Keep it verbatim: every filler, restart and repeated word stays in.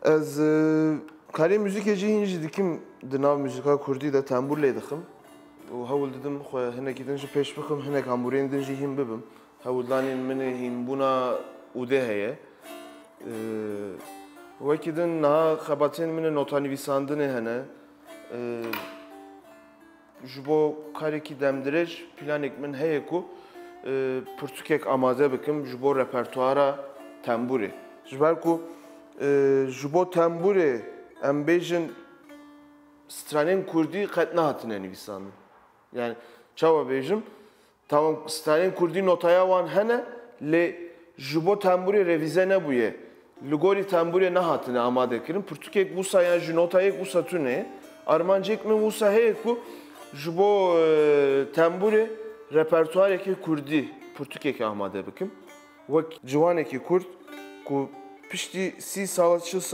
Ez e, karê muzîkê jî hîn jî dikim, di nav muzîka kurdî de tembûr lê dixim û hewl didim xwe hinekî din jî pêş bixim, hinek amûrên din jî hîn bibim. Hewldanên min ê hînbûna ûdê heye. E, Wekî din niha xebatên min ê notanivîsandinê hene. E, Ji bo karekî demdirêj planek min heye ku e, pirtûkek amade bikim ji bo repertuara tembûrê. Ji ber ku e, ji bo tembûrê, em bêjin, stranên kurdî qet nehatine nivîsandin. Yani çawa bêjim? Tamam, stranên kurdî notaya wan hene, lê ji bo tembûrê revîze nebûye. Li gorî tembûrê nehatine amade kirin. Pirtûkek wisa yan jî notayek wisa tune ye. Armancek min wisa heye ku ji bo e, tembûrê repertuarekê kurdî pirtûkekê amade bikim. Wek ciwanekî kurd ku piştî sî sal, çil sal